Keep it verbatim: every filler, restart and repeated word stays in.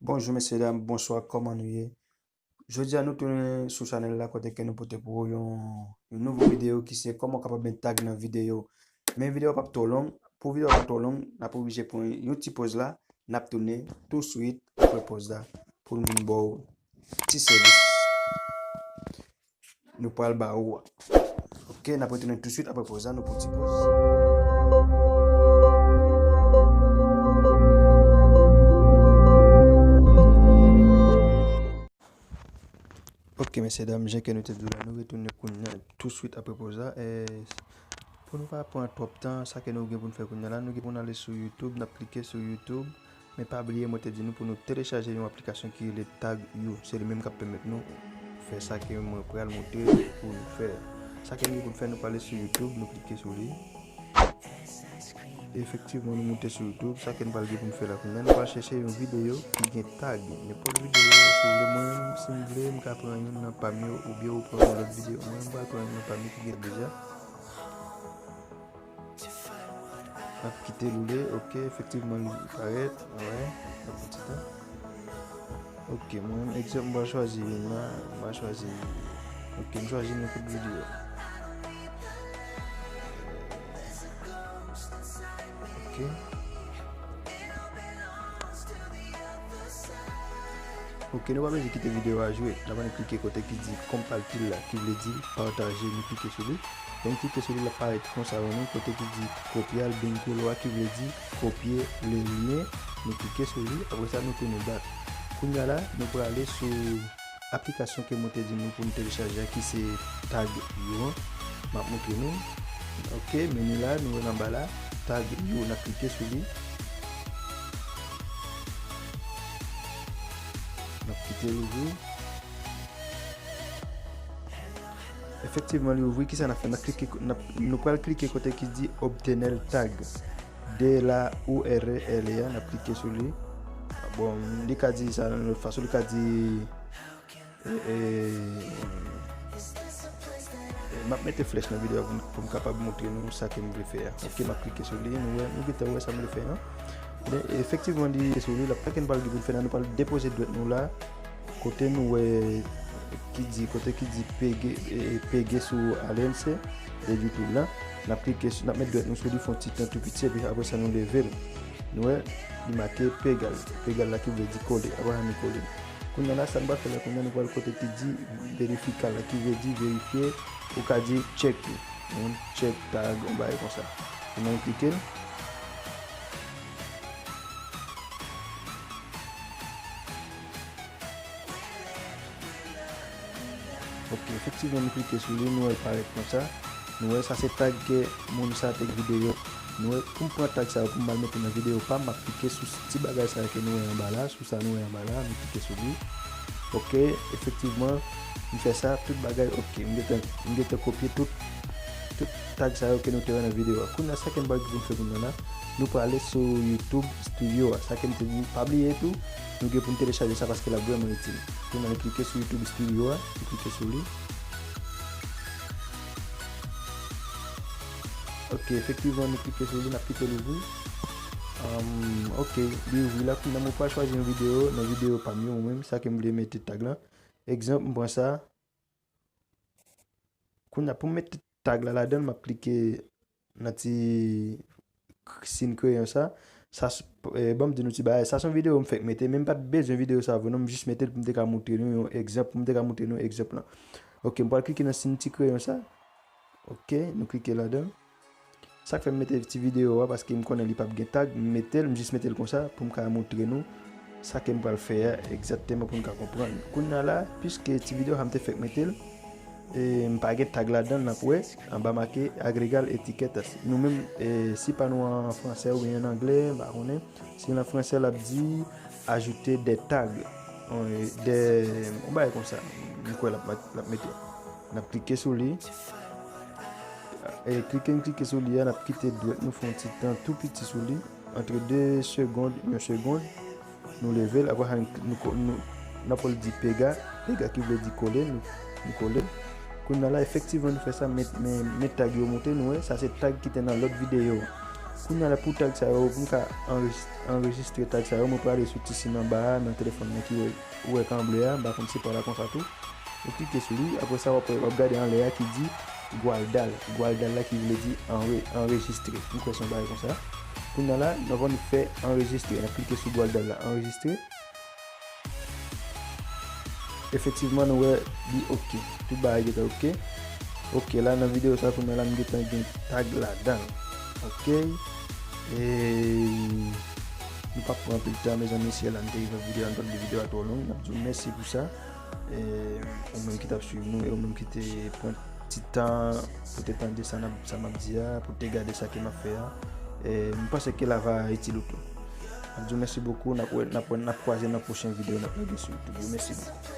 Bonjou mesye dam, bonswa, kòman nou ye? Jodi a nou tounen sou chanèl la kote ke nou pote pou ou yon, yon nouvo videyo ki se kòman w kapab met tag nan videyo. Men videyo a p ap twò long. Pou videyo a p ap twò long, n ap oblije pran yon ti poz la. N ap tounen touswit apre poz la pou n vin ba w ti sèvis nou pral ba ou a. Ok, n ap retounen touswit apre poz la, nou pran ti poz. Ok, mesye dam, jan ke nou te di w la, nou retounen kounye a touswit apre poz la. E, pou nou pa pran twòp tan, sa ke nou gen pou n fè kounye a la, nou gen pou n ale sou YouTube, n ap klike sou YouTube. Men pa bliye, mwen te di nou pou nou telechaje yon aplikasyon ki rele Tag You. Se li menm k ap pèmèt nou fè sa ke mwen pral montre pou nou fè. Sa ke nou gen pou n fè, nou prale sou YouTube, nou klike sou li. Efektivman, nou moute sou YouTube. Sa ke nou pral gen pou n fè la kounye a, nou pral chèche yon videyo ki gen tag. Nenpòt videyo, si w vle, mwen menm, si m vle, m ka pran youn nan pa m yo, oubyen ou pran yon lòt videyo. Mwen, m pral pran youn nan pa m yo ki gen deja. N ap kite l oule. Ok, efektivman, li parèt. Wè, n ap pran ti tan. Ok, mwen menm, egzanp, m pral chwazi youn la. M pral chwazi. Ok, m chwazi nenpòt videyo. Ok. Ok, nou pa bezwen kite videyo a jwe. N ap annik klike kote ki di compile la, ki vle di pataje, nou klike sou li. Lè n klike sou li, l ap parèt konsa, wè, nou, kote ki di kopye al, bingo la, ki vle di kopye le lyen. Nou klike sou li, apre sa, nou tounen back. Kounye a la, nou prale sou aplikasyon ke mwen te di nou pou n telechaje a, ki se Tag You an. M ap montre nou. Ok, meni la, nou wè l anba la, Tag You, n ap klike sou li. N ap kite l ouvri. Efektivman, li ouvri. Kisa n ap fè? N ap klike, n ap, nou pral klike kote ki di obtener tag. De la U R L a, n ap klike sou li. Bon, li ka di sa nan lòt fason, li ka di, e, e, e, m ap mete flèch nan videyo a pou m, pou m kapab montre nou sa ke m vle fè a. Ok, m ap klike sou li, nou wè, nou gentan wè sa m vle fè a. Men, efektivman, li sou li, la, sa ke n pral gen pou n fè la, nou pral depoze dwèt nou la, kote nou wè ki di, kote ki di pege, e, pege sou Alense, e YouTube la. N ap klike sou, n ap met dwèt nou sou li, fè yon ti tan tou piti, epi apre sa nou leve l. Nou wè, li make pegal. Pegal la ki vle di kole. Apre sa nou kole. Kounye a la, sa n pral fè la, kounye a nou pral kote ki di verifika la, ki vle di verifye, ou ka di check li. Yon check tag, yon bagay konsa. Kounye a nou klike l. Ok, efektivman, nou klike sou li, nou wè l parèt konsa. Nou wè sa se tag ke moun sa te gide yo. Nou wè, pou m pran tag sa yo, pou m al mete nan videyo pa m, m ap klike sou ti bagay sa yo ke nou wè anba la, sou sa nou wè anba la, nou klike sou li. Ok, efektivman, m fè sa, tout bagay ok. M gentan, m gentan kopye tout, tout tag sa yo ke nou te wè nan videyo a. Kounye a, sa ke n pral gen pou n fè kounye a la, nou prale sou YouTube Studio a. Sa ke m te di, pa bliye tou, nou gen pou n telechaje sa paske l ap vrèman itil. Kounye a, nou klike sou YouTube Studio a, nou klike sou li. Ok, efektivman, nou klike sou li, n ap kite l ouvri. Ahn, ok, li ouvri la, kounye a, mwen pral chwazi yon videyo, nan videyo pa m yo, mwen menm, sa ke m vle mete tag lan. Egzanp, m pran sa. Kounye a, pou m mete tag la ladan l, m ap klike nan ti k-, siy kreyon sa. Sa s-, e, ban m di nou ti bagay. Sa se yon videyo m fèk mete, men m pa t bezwen videyo sa vre non, m jis mete l pou m te ka montre nou yon egzanp, pou m te ka montre nou egzanp lan. Ok, m pral klike nan siy ti kreyon sa. Ok, nou klike ladan l. Sa k fè m mete ti videyo a, paske m konnen li p ap gen tag, m mete l, m jis mete l konsa pou m ka montre nou sa ke m pral fè a egzakteman pou n ka konprann. Kounye a la, piske ti videyo sa m te fèk mete l, e m pa gen tag ladan l, n ap wè, anba make agregar etiquetas. Nou menm, e, si pa nou an franse oubyen an angle, m pa konnen. Si l an franse, l ap di ajouter des tags, e, de, yon bagay konsa. M kwè l ap, l ap mete. N ap klike sou li. E, klike n klike sou li a, n ap kite dwèt nou fè yon ti tan tou piti sou li, antre de segond, yon segond, nou leve l, apre sa, nou, nou, nou, n ap wè l di pega, pega ki vle di kole, nou, nou kole l. Kounye a la, efektivman, nou fè sa, men, men, men tag yo moute, nou wè, sa se tag ki te nan lòt videyo. Kounye a la, pou tag sa yo, pou m ka anrejis- anrejistre tag sa yo, mwen prale sou ti siy anba a nan telefòn mwen ki wè, ou wè k an ble a, m pa konn si pa la konsa tou. Ou klike sou li, apre sa w ap, w ap gade anlè a ki di Gwaldal. Gwaldal la ki vle di anre- anrejistre. M kwè se yon bagay konsa. Kounye a la, nou konn fè anrejistre. N ap klike sou Gwaldal la, anrejistre. Efektivman, nou wè li oke. Tout bagay gentan oke. Oke, la nan videyo sa kounye a la, m gentan gen tag ladan l. Oke. E nou p ap pran anpil tan, mezanmi, si la n te rive videyo a, n p ap di videyo a twò long. N ap di w mèsi pou sa. E ou menm ki t ap swiv nou, e ou menm ki te pran ti tan pou te tande sa n ap- sa m ap di a, pou te gade sa ke m ap fè a. E m panse ke la va itil ou tou. N ap di w mèsi bokou, n ap wè- n ap wè- n ap kwaze nan pwochen videyo n ap lage sou YouTube. Mèsi bokou.